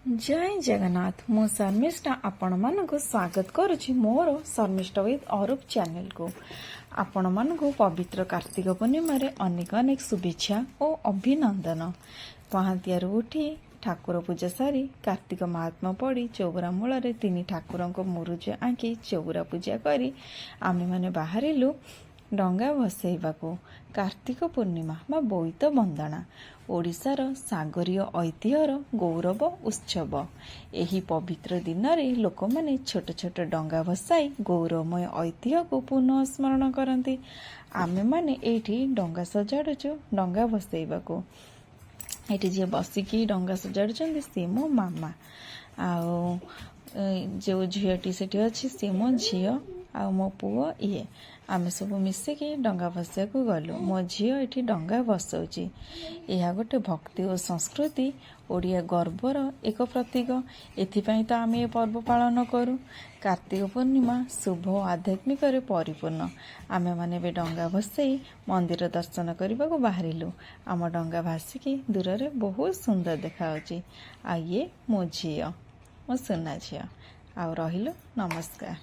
ଜୟ ଜଗନ୍ନାଥ। ମୁଁ ଶର୍ମିଷ୍ଠା ଆପଣମାନଙ୍କୁ ସ୍ୱାଗତ କରୁଛି ମୋର ଶର୍ମିଷ୍ଠା ୱିଥ୍ ଅରୁପ ଚ୍ୟାନେଲକୁ। ଆପଣମାନଙ୍କୁ ପବିତ୍ର କାର୍ତ୍ତିକ ପୂର୍ଣ୍ଣିମାରେ ଅନେକ ଅନେକ ଶୁଭେଚ୍ଛା ଓ ଅଭିନନ୍ଦନ। ପାହାନ୍ତିଆରୁ ଉଠି ଠାକୁର ପୂଜା ସାରି, କାର୍ତ୍ତିକ ମାହାତ୍ମ୍ୟ ପଢ଼ି, ଚଉରା ମୂଳରେ ତିନି ଠାକୁରଙ୍କ ମୁରୁଜ ଆଙ୍କି ଚଉରା ପୂଜା କରି ଆମେମାନେ ବାହାରିଲୁ ଡଙ୍ଗା ଭସେଇବାକୁ। କାର୍ତ୍ତିକ ପୂର୍ଣ୍ଣିମା ବା ବୋଇତ ବନ୍ଦାଣ ଓଡ଼ିଶାର ସାଗରୀୟ ଐତିହ୍ୟର ଗୌରବ ଉତ୍ସବ। ଏହି ପବିତ୍ର ଦିନରେ ଲୋକମାନେ ଛୋଟ ଛୋଟ ଡଙ୍ଗା ଭସାଇ ଗୌରବମୟ ଐତିହ୍ୟକୁ ପୁନଃ ସ୍ମରଣ କରନ୍ତି। ଆମେମାନେ ଏଇଠି ଡଙ୍ଗା ସଜାଡ଼ୁଛୁ ଡଙ୍ଗା ଭସେଇବାକୁ। ଏଠି ଯିଏ ବସିକି ଡଙ୍ଗା ସଜାଡ଼ୁଛନ୍ତି, ସିଏ ମୋ ମାମା। ଆଉ ଯେଉଁ ଝିଅଟି ସେଠି ଅଛି, ସିଏ ମୋ ଝିଅ ଆଉ ମୋ ପୁଅ ଇଏ। ଆମେ ସବୁ ମିଶିକି ଡଙ୍ଗା ଭସେଇବାକୁ ଗଲୁ। ମୋ ଝିଅ ଏଠି ଡଙ୍ଗା ଭସଉଛି। ଏହା ଗୋଟେ ଭକ୍ତି ଓ ସଂସ୍କୃତି, ଓଡ଼ିଆ ଗର୍ବର ଏକ ପ୍ରତୀକ। ଏଥିପାଇଁ ତ ଆମେ ଏ ପର୍ବ ପାଳନ କରୁ। କାର୍ତ୍ତିକ ପୂର୍ଣ୍ଣିମା ଶୁଭ ଓ ଆଧ୍ୟାତ୍ମିକରେ ପରିପୂର୍ଣ୍ଣ। ଆମେମାନେ ଏବେ ଡଙ୍ଗା ଭସେଇ ମନ୍ଦିର ଦର୍ଶନ କରିବାକୁ ବାହାରିଲୁ। ଆମ ଡଙ୍ଗା ଭାସିକି ଦୂରରେ ବହୁତ ସୁନ୍ଦର ଦେଖାଯାଉଛି। ଆଉ ଇଏ ମୋ ଝିଅ, ମୋ ସୁନା ଝିଅ। ଆଉ ରହିଲୁ, ନମସ୍କାର।